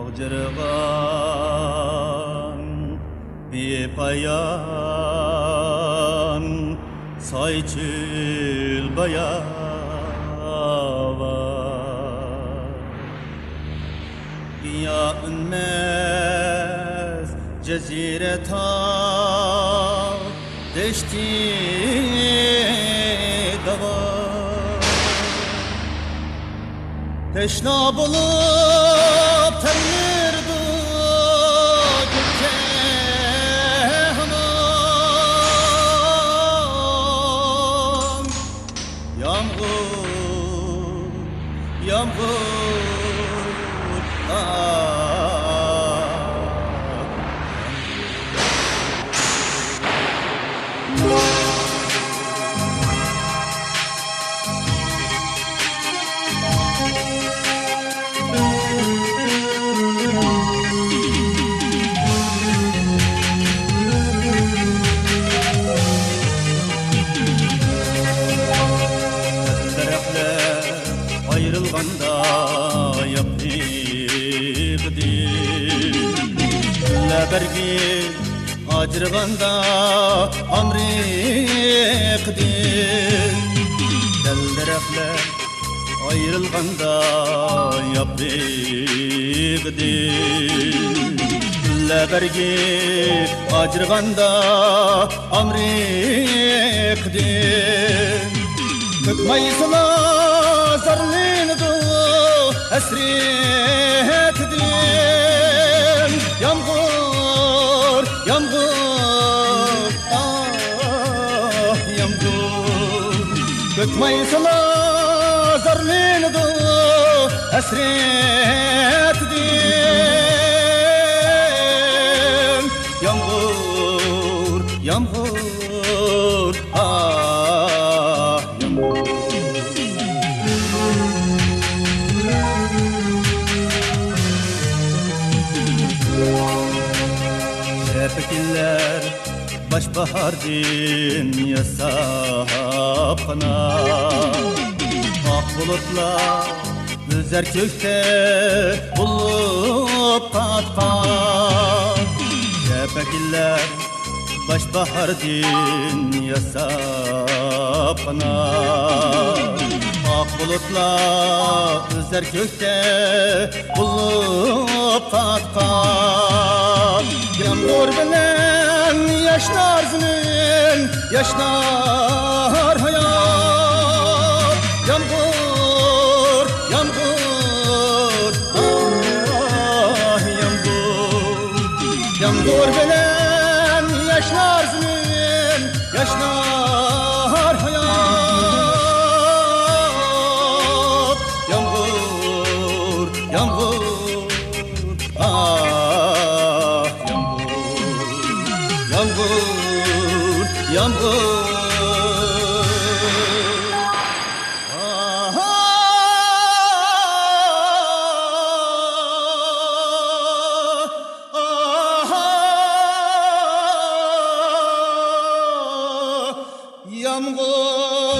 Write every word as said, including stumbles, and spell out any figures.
ئاجرىغان بىپايان ساي چۆل باياۋان، گىياھ ئۈنمەس جەزىرە تاغ دەشتى داۋان. تەشنا بولۇپ تەرلىرىدۇ كۆككە ھامان. يامغۇر، يامغۇر، ئاھ. دەرەخلەر ئايرىلغاندا ياپرىقىدىن، گۈللەر بەرگى ئاجرىغاندا ئامرىقىدىن، دەل دەرەخلەر ئايرىلغاندا ياپرىقىدىن، گۈللەر بەرگى ئاجرىغاندا ئامرىقىدىن، كۆك مايسىلار زارلىنىدۇ ھەسرىتىدىن. يامغۇر، يامغۇر، ئاھ، يامغۇر. كۆك مايسىلار زارلىنىدۇ ھەسرىتىدىن. يامغۇر، يامغۇر، ئاھ، يامغۇر. شەپەكلەر باش باھاردىن ياساپ قانات، ئاق بۇلۇتلار ئۈزەر كۆكتە بولۇپ قات-قات. شەپەكلەر باش باھاردىن ياساپ قانات، ئاق بۇلۇتلار ئۈزەر كۆكتە بولۇپ قات-قات. يامغۇر بىلەن ياشنار زېمىن، ياشنار ھايات. يامغۇر، يامغۇر، ئاھ، يامغۇر. يامغۇر بىلەن ياشنار زېمىن، ياشنار ھايات. يامغۇر، يامغۇر، ئاھ، يامغۇر، يامغۇر، يامغۇر. ئاھ، ئاھ، يامغۇر.